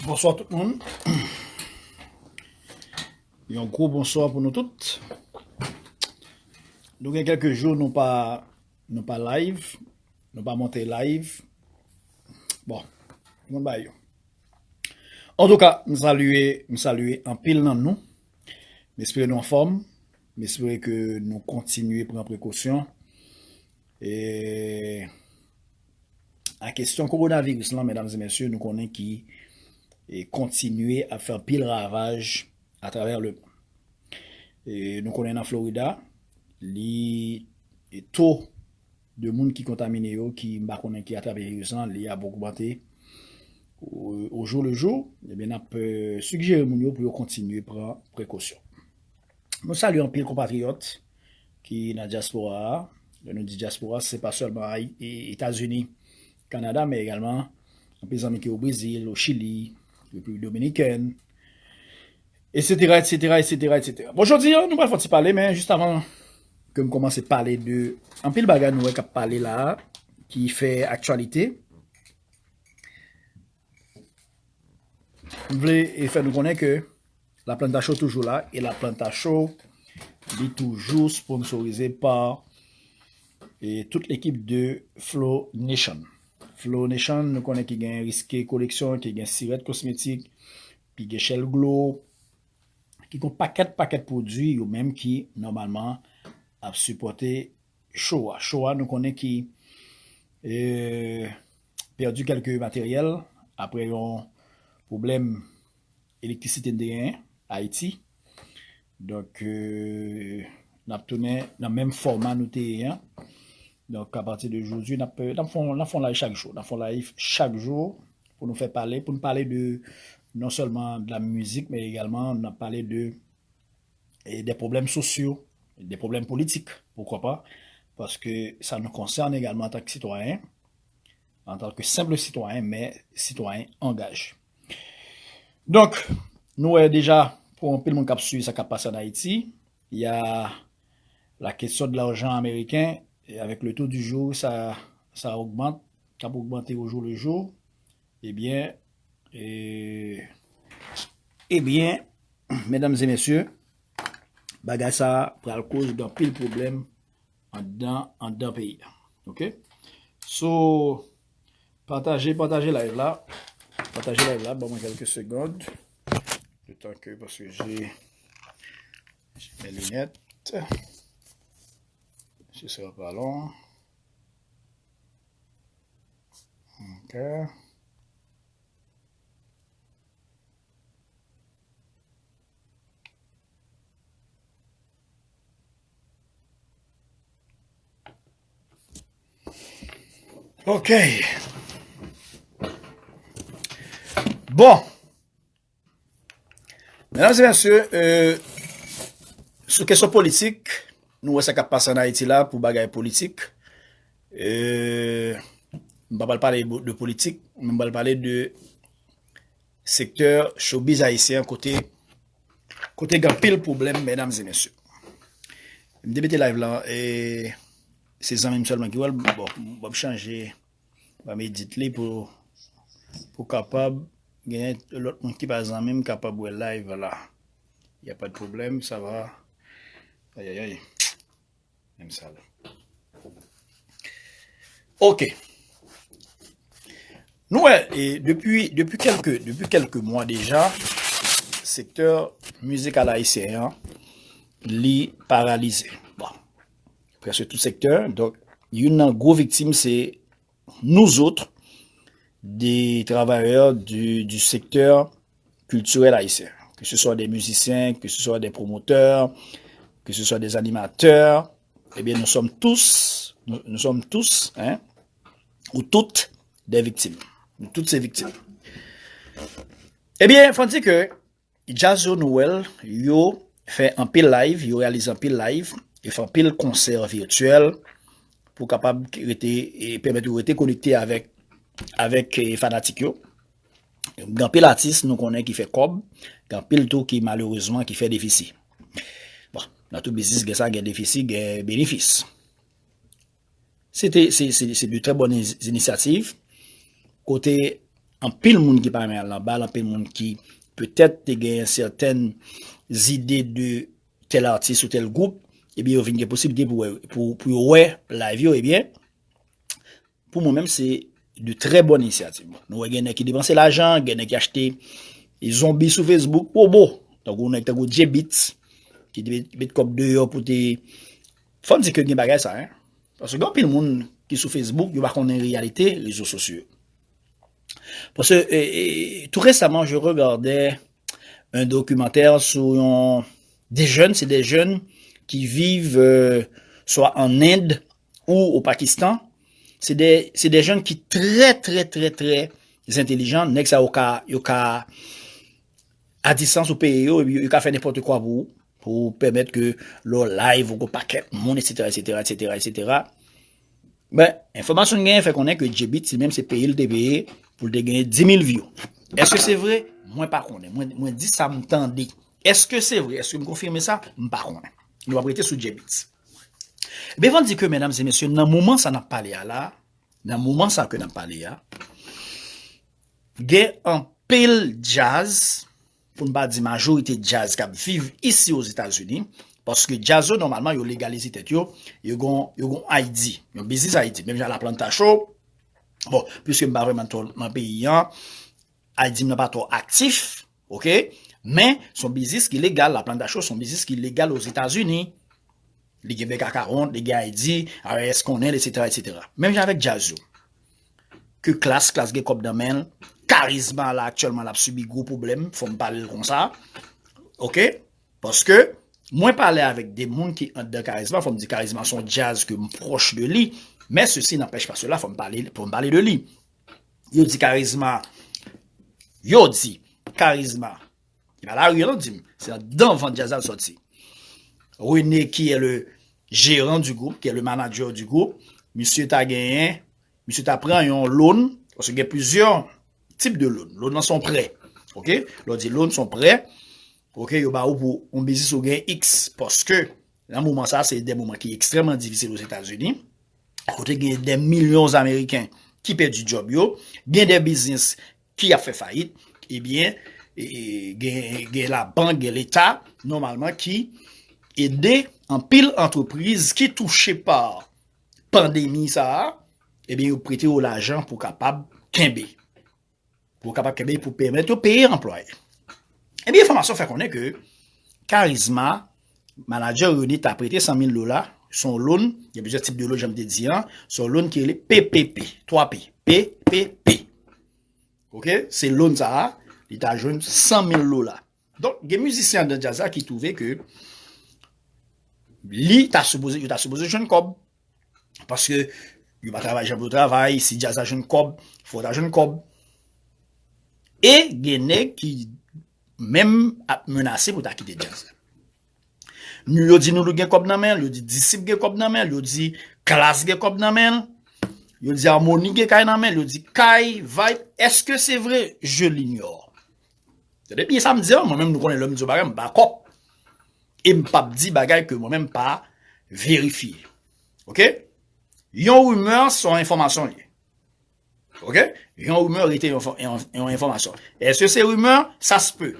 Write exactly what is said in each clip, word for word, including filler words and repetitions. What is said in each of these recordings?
Bonswa tout moun. Yon gwo bonswa pou nou tout. Nou gen kèlke jou nou pa nou pa live, nou pa monte live. Bon, nou bay yo. Antouka, m salye, m salye anpil nan nou. M espere nou anfòm. M espere ke nou kontinye pran prekosyon. E a kesyon kowonaviris lan, medam e mesye, nou konnen ki e kontinye ap fè anpil ravaj atravè lemonn. E nou konnen nan Florida, li e to de moun ki kontamine yo, ki m pa konnen ki atravè viris lan, li ap ogmante o, o jou le jou. Ebyen, n ap e, sigjere moun yo pou yo kontinye pran prekosyon. Nou salye anpil konpatriyòt ki nan dyaspora a. Lè nou di dyaspora, se pa sèlman Ay- e- Etazini, Kanada, men egalman anpil zanmi ki o Brezil, o Chili, Repiblik Dominikèn, etsetera, etsetera, etsetera, etsetera. Bon, jodi a, nou pral fè yon ti pale, men jis avan ke m kòmanse pale de anpil bagay nou wè k ap pale la a, ki fè aktyalite, m vle e fè nou konnen ke La Planta Show toujou la, e La Planta Show, li toujou sponsorize pa e tout lekip de Flow Nation. Flow Nation, nou konnen ki gen Riske Koleksyon, ki gen Sirèt Kosmetik, ki gen Shell Glow, ki gen pakèt, pakèt pwodui yo menm ki nòmalman ap sipòte show a. Show a, nou konnen ki e, pèdi kèlke materyèl apre yon pwoblèm elektrisite n te genyen Ayiti. Donk, e, n ap tounen nan menm fòma nou te ye an. Donk, apati de jodi, n ap, n ap fè, n ap fè yon live chak jou. N ap fè yon live chak jou pou nou fè pale, pou nou pale de, non sèlman de la mizik, men egalman n ap pale de e de pwoblèm sosyo, de pwoblèm politik, poukwa pa, paske sa nou konsène egalman antanke sitwayen, antanke senp sitwayen, men sitwayen angaje. Donk, nou wè deja, pou anpil moun k ap swiv sa k ap pase ann Ayiti, y a la question de l'argent américain, et avec le taux du jour, sa, sa ogmante, k ap ogmante au jour le jour, ebyen, e, ebyen, medam e mesye, bagay sa a pral koz anpil pwoblèm anndan, anndan peyi a. Oke? So, pataje, pataje live la. Pataje live la, ban mwen kèlke segond. Le temps que, parce que j'ai, j'ai mes lunettes. Ce sera pas long. Ok. Ok. Bon. Medam e mesye, e, sou kesyon politik, nou wè sa k ap pase ann Ayiti la pou bagay politik. E, m pa pral pale de politik, men m pral pale de sektè showbiz ayisyen an kote, kote gen anpil pwoblèm, medam e mesye. M te mete live la, e se zanmi m sèlman ki wè l, bon, m ap chanje, m ap edit li pou, pou kapab gen lòt moun ki pa zanmi m kapab wè live la. Y a pas de problème, ça va. Ay, ay, ay. Menm sa la. Ok. Nou wè, e depi, depi kèlke, depi kèlke mwa deja, sektè mizikal ayisyen an, li paralize. Bon, prèske tout sektè. Donk, youn nan gwo viktim, se nous autres, des travailleurs du, du secteur culturel haïtien, que ce soit des musiciens, que ce soit des promoteurs, que ce soit des animateurs, eh bien, nous sommes tous, nous, nous sommes tous, hein, ou toutes, des victimes. Nous toutes ces victimes. Ebyen, fò n di ke djaz yo nou wè l, yo fè anpil live, yo reyalize anpil live, yo fè anpil konsè vityèl pou kapab rete, e pèmèt yo rete konekte avèk, avèk, e, fanatik yo. Gen anpil atis nou konnen ki fè kòb, gen anpil tou ki malerezman ki fè defisi. Bon, nan tout biznis gen sa, gen defisi, gen benefis. Se te, se, se, se de trè bòn inisyativ. Kote anpil moun ki pa renmen al nan bal, anpil moun ki petèt te gen sètèn zide de tèl atis ou tèl gwoup, ebyen, yo vin gen posiblite pou, wè- pou, pou yo wè live yo, ebyen, pou mwen menm, se de trè bòn inisyativ. Nou wè gen nèg ki depanse lajan, gen nèg ki achte zonbi sou Facebook, wobo. Tankou nèg tankou J-Beatz, ki te met, met kòb deyò pou te. Fò n di ke gen bagay sa, hein. Paske gen anpil moun ki sou Facebook, yo pa konnen reyalite rezo sosyo. Parce que euh, euh, tout récemment, je regardais un documentaire sur yon, des jeunes, c'est des jeunes qui vivent euh, soit en Inde ou au Pakistan. C'est des, c'est des jeunes qui très, très, très, très intelligents. Nèg sa yo ka, yo ka a distance ou peye yo, yo, yo ka fè nenpòt kwa pou ou, pou pèmèt ke lè w live ou gon pakèt moun, et cetera, et cetera, et cetera, et cetera. Men, enfòmasyon n genyen fè konnen ke J-Beatz li menm se peye l te peye pou l te genyen dis mil view. Èske se vre? Mwen pa konnen. Mwen, mwen di sa m tande. Èske se vre? Èske m konfime sa? M pa konnen. Nou ap rete sou J-Beatz. Ebyen, fò n di ke, medam e mesye, nan moman sa n ap pale a la, nan moman sa ke n ap pale a, gen anpil djaz, pou n pa di majorite djaz k ap viv isi Ozetazini, paske djaz yo, nòmalman, yo legalize tèt yo, yo gon, yo gon I D, yon biznis I D, menm jan Laplanta Show, bon, piske m pa vrèman twò nan peyi an, I D m nan pa twò aktif, oke, men se yon biznis ki legal, Laplanta Show se yon biznis ki legal Ozetazini, li gen bèk a karant, li gen I D, I R S konnen l, et cetera, et cetera. Menm jan avèk djaz yo. Ke Klass, Klass gen kòb nan men l, Karizma la aktyèlman l ap sibi gwo pwoblèm, fò m pale l konsa. Oke? Paske mwen pale avèk de moun ki anndan Karizma, fò m di Karizma se yon djaz ke m pwòch de li, men ceci n'empêche pas cela, fò m pale, fò m pale de li. Yo di Karizma, yo di Karizma, e pa lari an di m, se anndan vant djaz la l sòti. René, qui est le gérant du groupe, qui est le manager du groupe, misye ta genyen, misye ta pran yon loan, paske gen plizyè tip de loan. Loan nan se yon prè. Oke? Lè w di loan, se yon prè. Oke? Yo ba ou pou yon biznis ou gen X. Paske, nan moman sa, se de moman ki ekstrèmman difisil Ozetazini. Kote gen de milyon Ameriken ki pèdi djòb yo. Gen de biznis ki ap fè fayit, ebyen, e, e, gen, gen labank, gen Leta, nòmalman, ki ede anpil antrepriz ki touche pa pandemi sa a, ebyen, yo prete yo lajan pou kapab kenbe. Pou kapab kenbe, pou pèmèt yo peye anplwaye. Ebyen, enfòmasyon fè konnen ke Karizma, manadjè René ta prete san mil dola, se yon loan, gen plizyè tip de loan, jan m te di an, se yon loan ki rele P P P, twa P, P P P. Oke, se loan sa a, li ta jwenn san mil dola. Donk, gen mizisyen anndan djaz la ki twouve ke li ta sipoze, yo ta sipoze jwenn kòb. Paske yo pa travay jan pou yo travay, si djaz la jwenn kòb, fò yo ta jwenn kòb. E gen nèg ki menm ap menase pou ta kite djaz la. Nou, yo di Noulou gen kòb nan men l, yo di Disip gen kòb nan men l, yo di Klass gen kòb nan men l, yo di Harmonie gen kay nan men l, yo di kay, Vibe. Èske se vre? Je l'ignore. Tande byen sa m di an, mwen menm nou konnen lè m di yon bagay, m pa kòb. E m p ap di bagay ke mwen menm m pa verifye. Oke? Yon rimè, se yon enfòmasyon li ye. Oke? Yon rimè rete yon, yon, yon enfòmasyon. Èske se rimè? Sa se pe.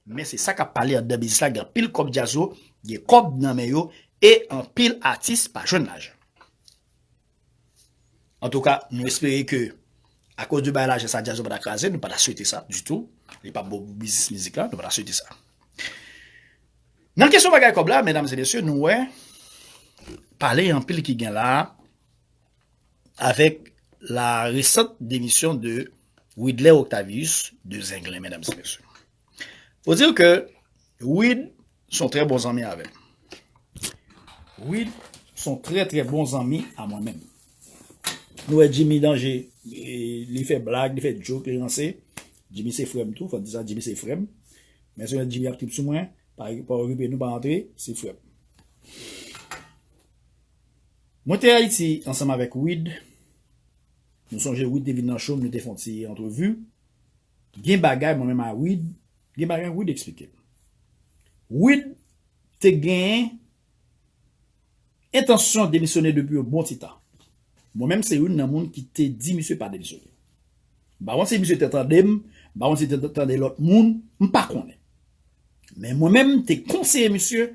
Men se sa k ap pale anndan biznis la, gen anpil kòb djaz yo, gen kòb nan men yo, e anpil atis pa jwenn lajan. Antouka, nou espere ke, akoz de bay lajan sa, djaz yo pa ta kraze, nou pa ta swete sa ditou. Li p ap bon pou biznis mizik la, nou pa ta swete sa. Nan kesyon bagay kòb la, medam e mesye, nou wè, pale anpil ki gen la, avec la récente démission de Widler Octavius de Zenglen, mesdames et messieurs. Faut dire que Wid sont très bons amis avec. Wid sont très, très bons amis à moi-même. Nou wè Jimmy Danger, eh, li fè blag, li fè joke, li ranse. Jimmy se frè m tou, fò di sa, Jimmy se frè m. Men si Jimmy ap trip sou mwen, pa, pa okipe nou, pa antre, se frè m. Mwen te Ayiti ansanm avèk Wid. Nou sonje Wid te vin nan show m, nou te fè yon ti antrevi. Gen bagay mwen menm a Wid, gen bagay Wid eksplike m. Wid te gen entansyon demisyone depi yon bon ti tan. Mwen menm se youn nan moun ki te di misye pa demisyone. M pa konn si misye te tande m, m pa konn si te tande lòt moun, m pa konnen. Men mwen menm, m te konseye misye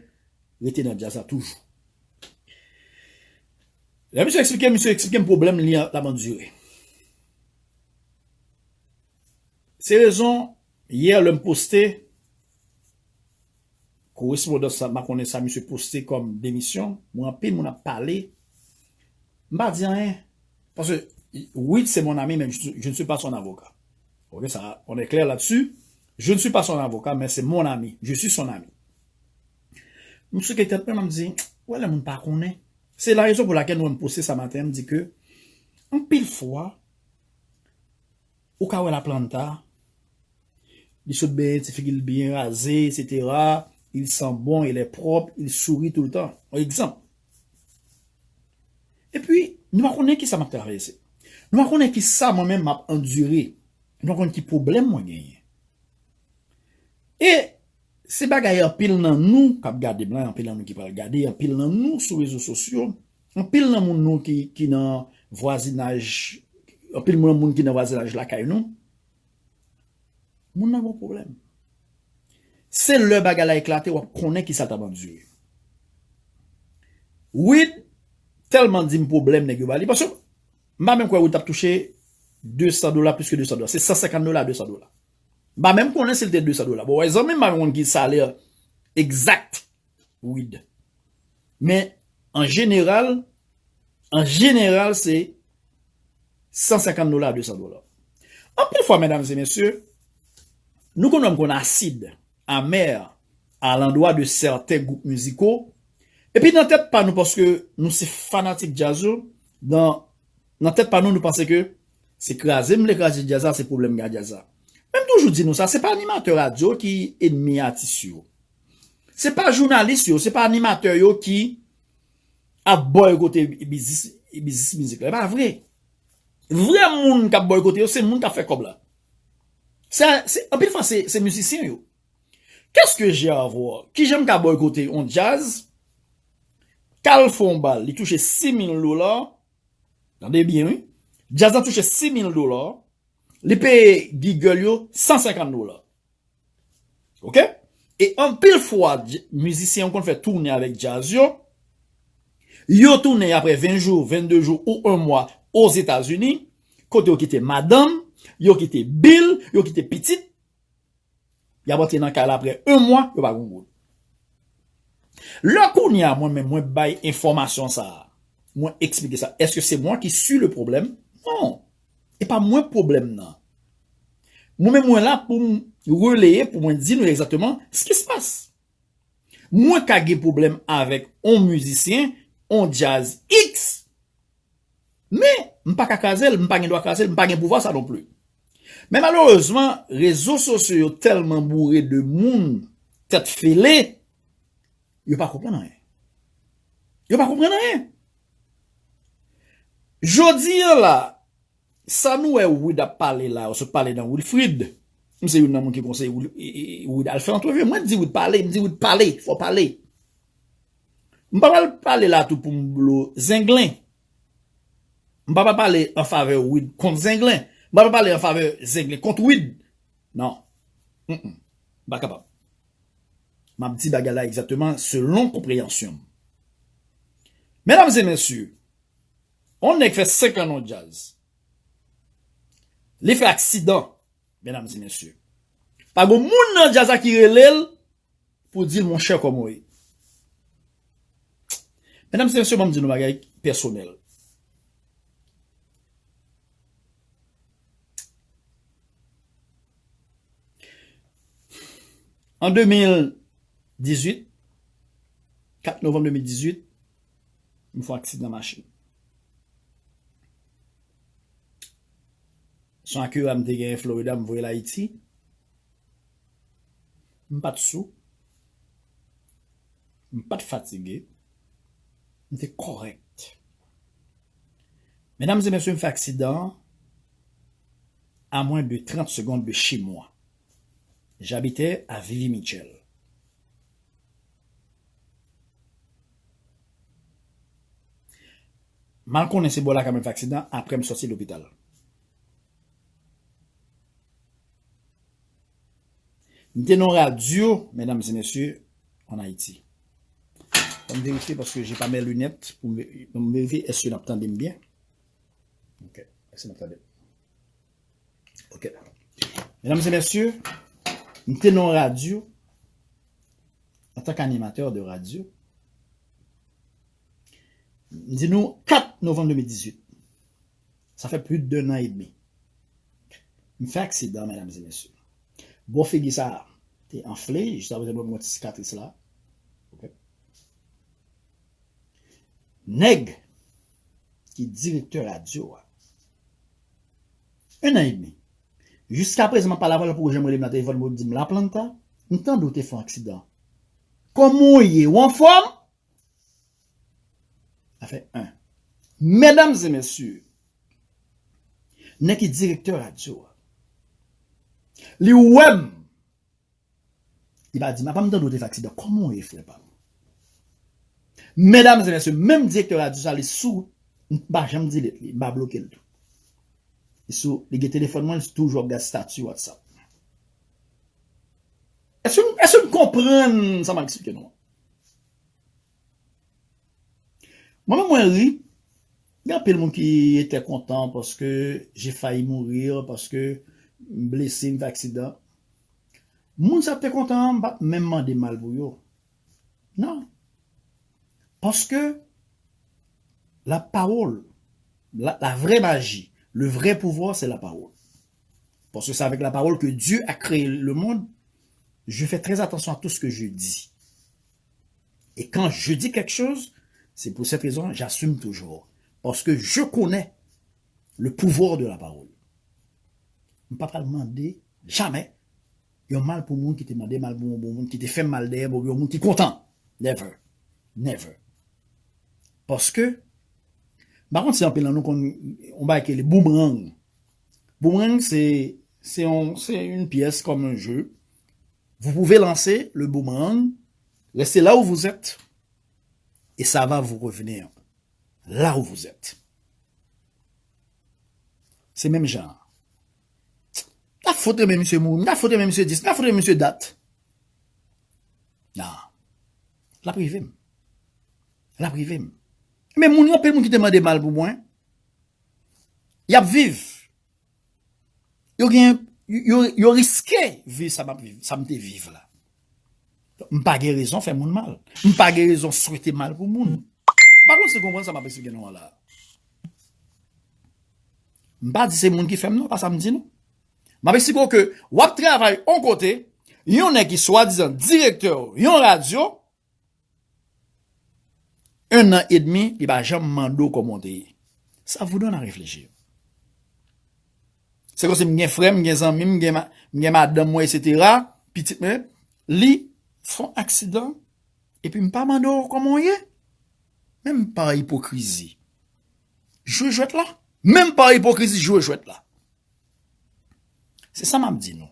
rete nan djaz la toujou. Lè misye eksplike, misye eksplike m pwoblèm li an, l ap andire. Se rezon, yè lè m poste korespondans sa, m pa konnen sa misye poste kòm demisyon, mwen anpil moun ap pale, m pa di anyen. Paske Wid c'est mon ami, mais je, je ne suis pas son avocat. Ok, ça, on est clair là-dessus. Je ne suis pas son avocat, mais c'est mon ami. Je suis son ami. M souke tèt mwen, m di, wè lè moun pa konnen. Se la rezon pou lakèl nou wè m poste sa maten, m di ke anpil fwa, ou ka wè Laplanta, li sot benyen, ti figi l byen raze, etsetera. Il sent bon, il est propre, il sourit tout le temps. On egzanp. Epi, nou pa konnen ki sa m ap travèse. Nou pa konnen ki sa mwen menm m ap andire. Nou pa konnen ki pwoblèm mwen genyen. E se bagay anpil nan nou k ap gade m la, anpil nan nou ki pral gade, anpil nan nou sou rezo sosyo, anpil nan moun nou ki, ki nan vwazinaj, anpil nan moun ki nan vwazinaj lakay nou, moun nan gon pwoblèm. Se lè bagay la eklate, w ap konnen ki sa l t ap andire. Wid tèlman di m pwoblèm nèg yo ba li, paske m pa menm kwè Wid t ap touche de san dola, plis ke de san dola. Se san senkant dola, de san dola. M pa menm konnen si l te de san dola. Bon, wè, zanmi m pa menm konn ki salè egzak Wid. Men, an jeneral, an jeneral, se san senkant dola, de san dola. Anpil fwa, medam e mesye, nou konn wè m konn asid, amè, alandwa de sèten gwoup miziko. Epi nan tèt pa nou, paske nou se fanatik djaz yo, nan, nan tèt pa nou, nou panse ke se kraze m vle kraze djaz la, se pwoblèm gen ak djaz la. Men m toujou di nou sa, se pa animatè radyo ki enmi atis yo. Se pa jounalis yo, se pa animatè yo ki ap bòykote biznis, biznis mizik la. E pa vre. Vrè moun k ap bòykote yo, se moun k ap fè kòb la. Se, se, anpil fwa, se, se mizisyen yo. Qu'est-ce que j'ai à voir? Kijan m ka bòykote yon djaz? K al fè yon bal, li touche sis mil dola. Tande byen, wi. Djaz la touche sis mil dola. Li peye gigèl yo san senkant dola. Ok? E anpil fwa, dj-, mizisyen yo konn fè toune avèk djaz yo. Yo tounen apre ven jou, vennde jou ou yon mwa Ozetazini, kote yo kite madanm, yo kite bil, yo kite pitit. Y ap antre nan kay la apre yon mwa, yo pa gon goud. Lè kounye a, mwen menm, mwen bay enfòmasyon sa a, mwen eksplike sa, èske se mwen ki si le pwoblèm? Non. E pa mwen pwoblèm nan. Mwen menm, mwen la pou m releye, pou mwen di nou egzakteman ce qui se passe. Mwen ka gen pwoblèm avèk on mizisyen, on djaz X, men m pa ka kraze l, m pa gen dwa kraze l, m pa gen pouvwa sa non plis. Men malerezman, rezo sosyo yo tèlman boure de moun tèt fele, yo pa konprann anyen. Yo pa konprann anyen. Jodi a la, sa nou wè Wid ap pale la, yo sot pale nan Wilfrid. M se youn nan moun ki konseye Wil-, e, e, Wid al fè antrevi. Mwen di Wid pale, m di Wid pale, fò pale. M pa pral pale la tou pou m blo Zenglen. M pa pral pale an favè Wid kont Zenglen. M pa pral pale an favè Zenglen kont Wid. Non. Mm-mm. M pa kapab. M ap di bagay la egzakteman selon konpreyansyon m. Medam e mesye, on nèg fè senk an nan djaz. Li fè aksidan, medam e mesye. Pa gon moun nan djaz la ki rele l pou di l, monchè, kòman w ye? Medam e mesye, ban m di nou bagay pèsonèl. An de mil dizuit, kat novanm de mil dizuit, m fè yon aksidan machin. Se yon Acura m te genyen Florida, m voye l Ayiti. M pa t sou. M pa t fatige. M te kòrèk. Medam e mesye, m fè aksidan an à moins de trente secondes de chez moi. J'habitais à Vivi Mitchell. M al konnen se bò lakay mwen fè aksidan, apre m sòti lopital. M te nan radyo, medam e mesye, an Ayiti. Fò m verifye paske j'ai pas mes lunettes pou m ve- pou m verifye èske n ap tande m byen. Ok, èske n ap tande m? Ok. Medam e mesye, m te nan radyo antanke animatè de radyo. M di nou kat novanm de mil dizuit. Sa fè plis de en an edmi. M fè aksidan, medam e mesye. Bò figi sa a te anfle, jiskaprezan mwen gen ti sikatris la. Ok. Nèg ki direktè radyo a, en an edmi. Jiskaprezan m ap pale avè l, poko janm rele m nan telefòn pou l di m, La Planta, m tande w te fè yon aksidan. Kòman w ye? W anfòm? Sa fè en. Medam e mesye, nèg ki direktè radyo a, li wè m. Li pa di m, apa m tande w te fè aksidan. Kòman w ye, frè pa m? Medam e mesye, menm direktè radyo sa, li sou, m pa janm delete li, m pa bloke l tou. Li sou, li gen telefòn mwen, li toujou ap gad estati WhatsApp. Èske, èske n konprann sa m ap eksplike nou an? Mwen menm, mwen ri. Gen anpil moun ki te kontan paske j'ai failli mourir, paske m blese, m fè aksidan. Moun sa te kontan an, m pa t menm mande mal pou yo. Non. Paske la parole, la, la vraie magie, le vrai pouvoir, c'est la parole. Parce que c'est avec la parole que Dieu a créé le monde. Je fais très attention à tout ce que je dis. Et quand je dis quelque chose, c'est pour cette raison, j'assume toujours. Parce que je connais le pouvoir de la parole. M pa pral mande, jamè, yon mal pou moun ki te mande mal pou yon bon moun, ki te fè m mal dèyè, bon, yon moun ki kontan. Never. Never. Paske, m pa konn si anpil nan nou konn yon bagay ki rele boomerang. Boomerang, c'est, c'est un, c'est une pièce comme un jeu. Vous pouvez lancer le boomerang, rester là où vous êtes, et ça va vous revenir là où vous êtes. Se menm jan an. M ta fout renmen misye mouri, m ta fout renmen misye dis, m ta fout renmen misye dat. Non. L ap rive m. L ap rive m. Men moun yo, anpil moun ki te mande mal pou mwen, y ap viv. Yo gen, yo, yo riske viv sa m ap viv, sa m te viv la. M pa gen rezon fè moun mal. M pa gen rezon swete mal pou moun. M pa konn si w konprann sa m ap eksplike nou an la. M pa di se moun ki fè m non, pa sa m di non. M ap eksplike w ke w ap travay yon kote, yon nèg ki swadizan direktè yon radyo, en an edmi, li pa janm mande w kòman w te ye. Ça vous donne à réfléchir. Se kòmsi m gen frè m, m gen zanmi m, m gen, ma- m gen madanm mwen, etsetera, pitit mwen, li fè yon aksidan, epi m pa mande w kòman w ye. Menm pa ipokrizi. Jwe jwèt la. Menm pa ipokrizi, jwe jwèt la. Se sa m ap di nou.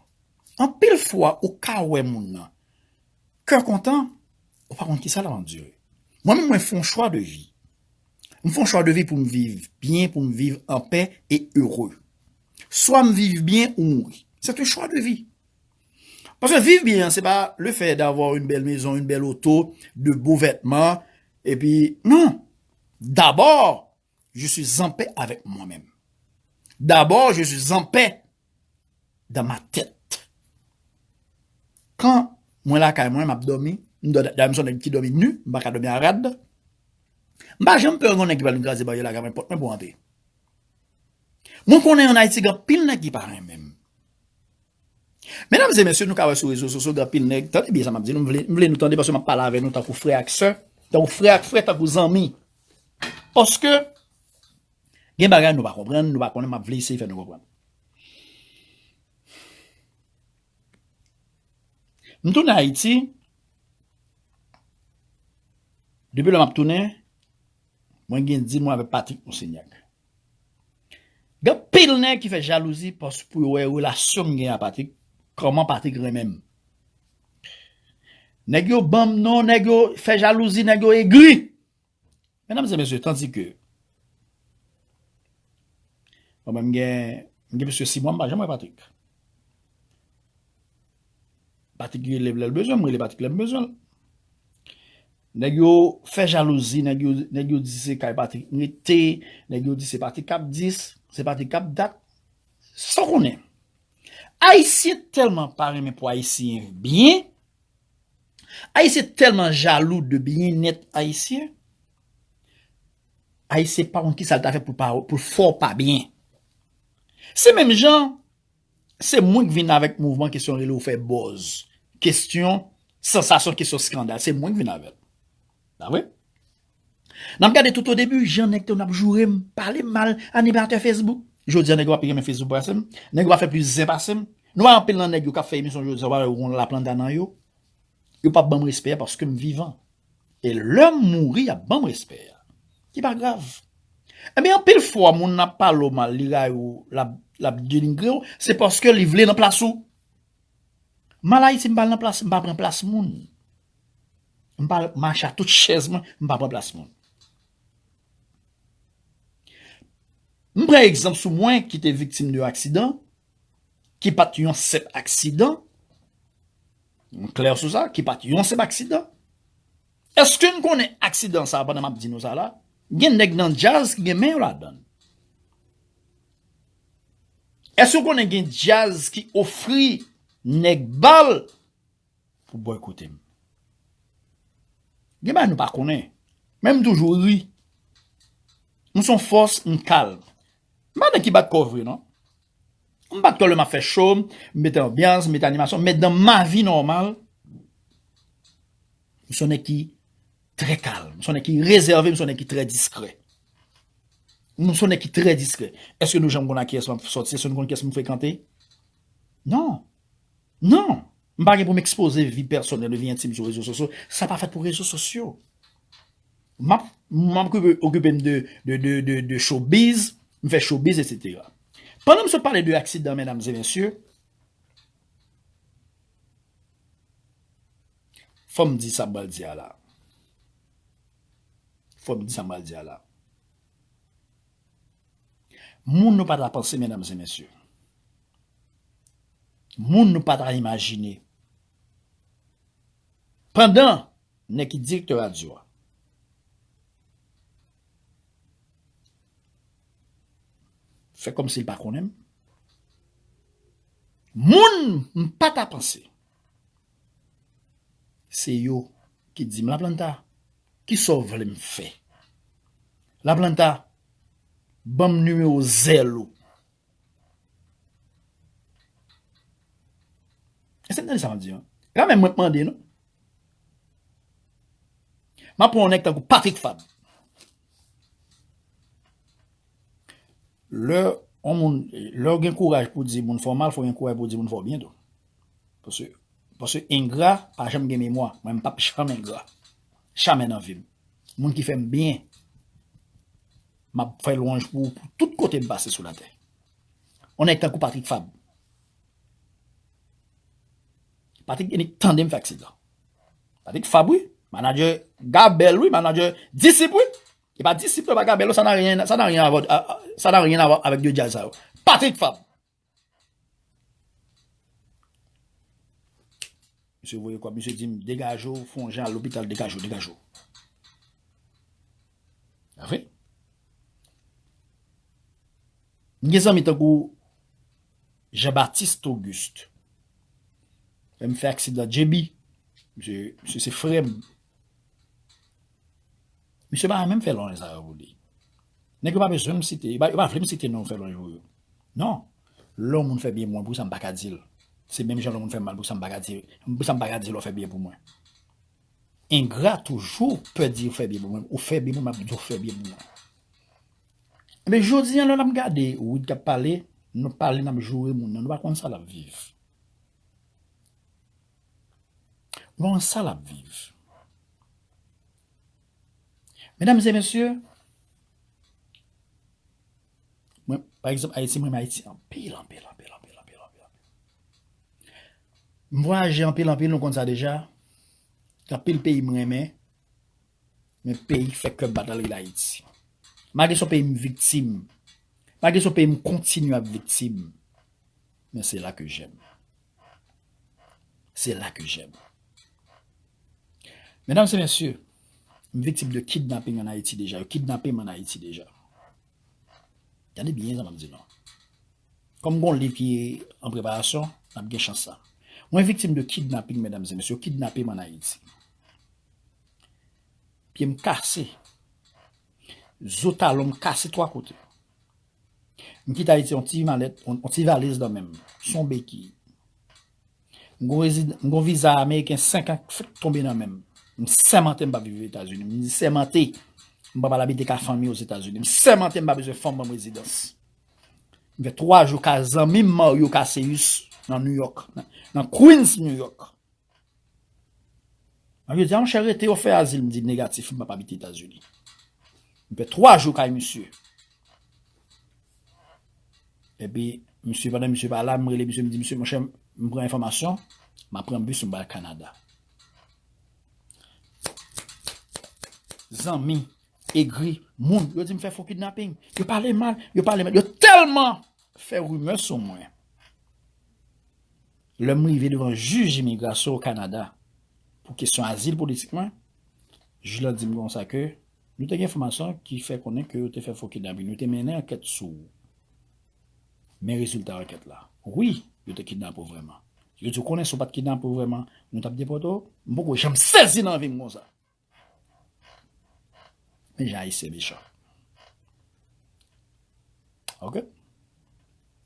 Anpil fwa, ou ka wè moun nan kè kontan, ou pa konn kisa l ap andire. Mwen menm, mwen fè yon chwa de vi. M fè yon chwa de vi pou m viv byen, pou m viv an pè e ere. Swa m viv byen ou mouri. C'est un choix de vie. Paske viv byen an, se pa le fait d'avoir une belle maison, une belle auto, de beaux vêtements, epi, non. D'abord, je suis en paix avec moi-même. D'abord, je suis en paix dans ma tête. Kan mwen lakay mwen, m ap dòmi, m dò- dayè m se yon nèg ki dòmi ni, m pa ka dòmi a rad. M pa janm pè yon nèg ki pral vin kraze baryè lakay mwen, pòt mwen pou antre. Mwen konnen ann Ayiti gen anpil nèg ki pa renmen m. Medam e mesye, nou ka wè sou rezo sosyo, gen anpil nèg, tande byen sa m ap di nou, m vle, m vle nou tande paske m ap pale avè nou tankou frè ak sè, tankou frè ak frè, tankou zanmi. Paske gen bagay nou pa konprann, nou pa konnen, m ap vle eseye fè nou konprann. M tounen Ayiti, depi lè m ap tounen, mwen gen di mwen avèk Patrick Monsignac. Gen anpil nèg ki fè jalouzi paske pou yo wè relasyon m gen a Patrick, kòman Patrick renmen m. Nèg yo ban m non, nèg yo fè jalouzi, nèg yo egri. Medam e mesye, tandike, bon, mwen, m gen, m gen plis ke sis mwa, m pa janm wè Patrick. Patrick rele m lè l bezwen m, m rele Patrick lè m bezwen l. Nèg yo fè jalouzi, nèg yo, nèg yo di se kay Patrick m rete, nèg yo di se Patrick k ap di, se Patrick k ap dat. Sa w konnen? Ayisyen tèlman pa renmen pou Ayisyen byen, Ayisyen tèlman jalou de byennèt Ayisyen, Ayisyen pa konn kisa l ta fè pou l pa, pou l fè w pa byen. Se menm jan, se mwen k vin avèk mouvman kesyon rele w fè buzz, kesyon sansasyon, kesyon eskandal. Se mwen k vin avè l. Pa vre? N ap gade tout o debi, jan nèg te konn ap joure m, pale m mal, animatè Facebook. Jodi a, nèg yo pa pi renmen Facebook pase m. Nèg yo pa fè plis zen pase m. Nou wè anpil nan nèg yo k ap fè emisyon jodi a, w pa wè yo gen yon laplanta nan yo. Yo p ap ban m respè a paske m vivan. E lè m mouri, y ap ban m respè a. Ki pa grav. Ebyen, anpil fwa, moun ap pale w mal, li rayi w, l ap, l ap denigre w, se paske li vle nan plas ou. M al Ayiti, m pa al nan plas, m pa pran plas moun. M pa mache a tout chèz mwen, m pa pran plas moun. M pran egzanp sou mwen ki te viktim de aksidan, ki pa t yon senp aksidan. M klè sou sa, ki pa t yon senp aksidan. Èske n konnen aksidan sa a pandan m ap di nou sa la? Gen nèg nan djaz ki gen men yo ladan l. Èske w konnen gen djaz ki ofri nèg bal pou bòykote m? Gen bagay nou pa konnen. Men m toujou ri. M se yon fòs, m kalm. M pa nèg ki bat kò vre, non. M bat kò lè m ap fè cho, m mete anbyans, m mete animasyon, men dans ma vie normale, m se yon nèg ki trè kalm, m se yon nèg ki rezève, m se yon nèg ki trè diskrè. M se yon nèg ki trè diskrè. Èske nou janm konn ak kiyès m ap sòti? Èske nou konn kiyès m frekante? Non. Non. M pa gen pou m ekspoze vi pèsonèl, vi entim sou rezo sosyo. Sa pa fèt pou rezo sosyo. M ap, m ap okipe, okipe m de, de, de, de, de showbiz, m fè showbiz, etsetera. Pandan m sot pale de aksidan, medam e mesye, fò m di sa m pral di a la. Fò m di sa m pral di a la. Moun nou pa ta panse, medam e mesye. Moun nou pa ta imajine. Pandan nèg ki direktè radyo a fè kòmsi l pa konnen m, moun m pa ta panse, se yo ki di m, Laplanta, kisa w vle m fè? Laplanta, ban m nimewo zèl ou. Èske n tande sa m ap di an? E pa menm mwen k mande, non. M ap pran yon nèg tankou Patrick Fabre. Lè yon moun, lè w gen kouraj pou di moun fè w mal, fò w gen kouraj pou di moun fè w byen tou. Paske, paske engra pa janm gen memwa. Mwen, m p ap janm engra. Jamè nan vi m. Moun ki fè m byen, m ap fè lwanj pou, pou tout kote m pase sou latè. Yon nèg tankou Patrick Fabre. Patrick Enik tande m fè aksidan. Patrick Fabre, wi. Manadjè Gabèl, wi. Manadjè Disip, wi. E pa Disip, non, pa Gabèl, non, sa n'a rien, ça n'a rien à voir, à, à, ça n'a rien à voir avec de djaz sa yo. Patrick Fabre. Misye voye kòb, misye di m, degaje w, fè yon jan al lopital, degaje w, degaje w. Sa vre? M gen zanmi tankou Jean Baptiste Auguste. Lè m fè aksidan, J B. Misye, misye se frè m. Misye pa menm fè lwanj sa yo pou li. Nèg yo pa bezwen m site, yo pa, yo pa vle m site non fè lwanj pou yo. Non. Lè yon moun fè byen pou mwen, poukisa m pa ka di l? Se menm jan lè yon moun fè m mal, poukisa m pa ka di, poukisa m pa ka di lè w fè byen pou mwen? Engra toujou pè di ou fè byen pou mwen. Ou fè byen pou mwen, m ap di w fè byen pou mwen. Men jodi a, lè n ap gade Wid k ap pale, nou pale, n ap joure moun nan, nou pa konn sa l ap viv. Nou pa konn sa l ap viv. Medam e mesye, mwen, pa egzanp, Ayiti, m renmen Ayiti anpil, anpil, anpil. M vwayaje anpil, anpil, nou konn sa deja. Gen anpil peyi m renmen. Men peyi k fè kè m bat la, l rele Ayiti. Malgre se yon peyi m viktim, malgre se yon peyi m kontinye ap viktim, men c'est là que j'aime. C'est là que j'aime. Medam e mesye, m viktim de kidnaping ann Ayiti deja. Yo kidnape m ann Ayiti deja. Tande byen sa m ap di nou. Kòm gon liv ki an preparasyon, n ap gen chans sa. Mwen viktim de kidnaping, medam e mesye, yo kidnape m ann Ayiti. Pye m kase. Zo talon m kase twa kote. M kite Ayiti yon ti malèt, yon, yon ti valiz nan men m. Se yon bekiy. M gon rezid-, m gon viza ameriken senk an k fèk tonbe nan men m. M sèmante m p ap viv Etazini. M di sèmante m p ap al abite ka fanmi Ozetazini. M sèmante m pa bezwen fanm ban m rezidans. M fè twa jou ka zanmi m Mario Caceus nan New York, nan, nan Queens, New York. Mwen di, a monchè, rete, ofè azil, m di negatif, m p ap abite Etazini. M fè twa jou kay misye. Epi, misye, pandan misye pa la, m rele misye, m di, misye, monchè, m pran enfòmasyon, m ap pran bis, m pral Kanada. Zanmi, egri, moun, yo di m fè fo kidnaping. Yo pale mal, yo pale mal. Yo tèlman fè rimè sou mwen. Lè m rive devan jij imigrasyon o Kanada pou kesyon azil politik mwen, jij la di m konsa ke nou te gen enfòmasyon ki fè konnen ke yo te fè fo kidnaping. Nou te mennen ankèt sou ou. Men rezilta ankèt la. Wi, yo te kidnape w vrèman. Yo di w konnen si w pa t kidnape w vrèman, nou t ap depòte w. M poko janm sezi nan vi m konsa. Men jan Ayisyen mechan. Oke?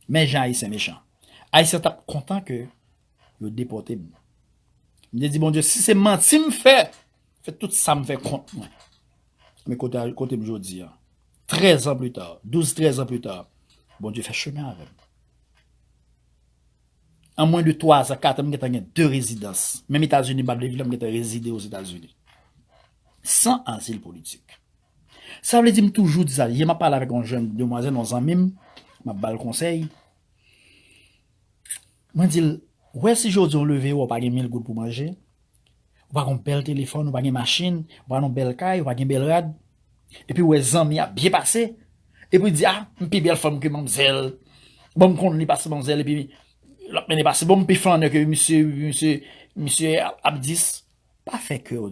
Men jan Ayisyen mechan. Ayisyen t ap kontan ke yo depòte m. M te di Bondye, si se manti m fè, fè tout sa m fè kont mwen. Men kote, kote m jodi a. Trèz an pli ta, douz, trèz an pli ta, Bondye fè chemen avè m. An mwen de twa zan, kat an, m gentan gen de rezidans. Menm Etazini, m pa t vle viv la, m gentan rezide Ozetazini. San azil politik. Sa vle di, m toujou di sa. Yè, m ap pale avèk yon jèn demwazèl, yon zanmi m, m ap ba l konsèy. Mwen di l, wè si jodi w leve, w pa gen mil goud pou manje, ou pa gen yon bèl telefòn, ou pa gen machin, ou pa gen yon bèl kay, ou pa gen bèl rad, epi w wè zanmi ap byen pase, epi w di, a, m pi bèl fanm ke manmzèl, bon, m konn li pase manmzèl, epi l ap mennen pase, bon, m pi flannè ke misye, misye, misye ap, ap dis. Pa fè kè w,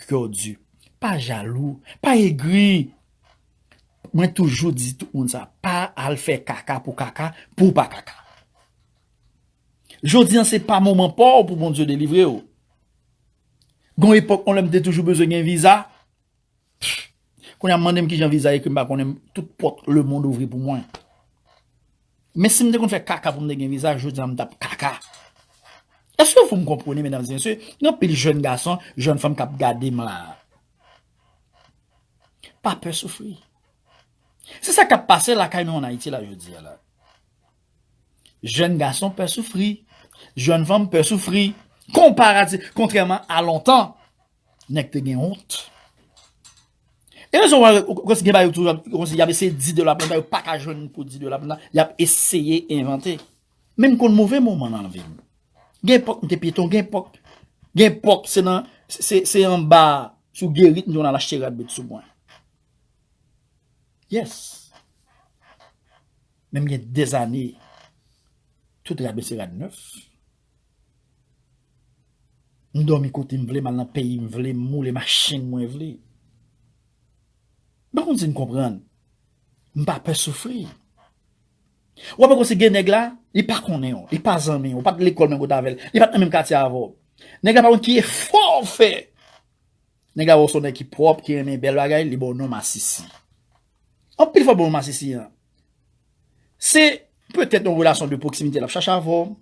kè w di. Pa jalou, pa egri. Mwen toujou di tout moun sa, pa al fè kaka pou kaka, pou w pa kaka. Jodi an se pa moman pa w pou Bondye delivre w. Gon epòk, yon lè m te toujou bezwen gen viza. Kounye a, mande m kijan viza ekri, m pa konnen, tout pòt lemonn ouvri pou mwen. Men si m te konn fè kaka pou m te gen viza, jodi a m t ap kaka. Èske w konprann, medam e mesye? Gen anpil jèn gason, jèn fanm k ap gade m la. Pa pè soufri. Se sa k ap pase lakay nou ann Ayiti la jodi a la. Jèn gason pè soufri. Jèn fanm pè soufri. Konparatif, kontrèman a lontan, nèg te gen wont. E rezon wè, kòmsi gen bagay yo toujou, kòmsi y ap eseye di de la planta, yo pa ka jwenn pou di de la planta, y ap eseye envante. Men m konn move moman nan vi m. Gen epòk m te pyeton, gen epòk, gen epòk se nan, se, se anba sou gerit m te konn al achte rad met sou mwen. Yes. Men m gen dèzane, tout rad mwen se rad nèf. M dòmi kote m vle, m al nan peyi m vle, m woule machin mwen vle. M pa konn si n konprann. M pa pè soufri. W ap wè kòmsi gen nèg la, li pa konnen w, li pa zanmi w, ou pa t lekòl menm kote avè l, li pa t nan menm katye avè w. Nèg la pa konn ki efò w fè. Nèg la wè w se yon nèg ki pwòp, ki renmen bèl bagay, li ba w non masisi. Anpil fwa ba w non masisi an. Se petèt yon relasyon de pwoksimite l ap chache avè w.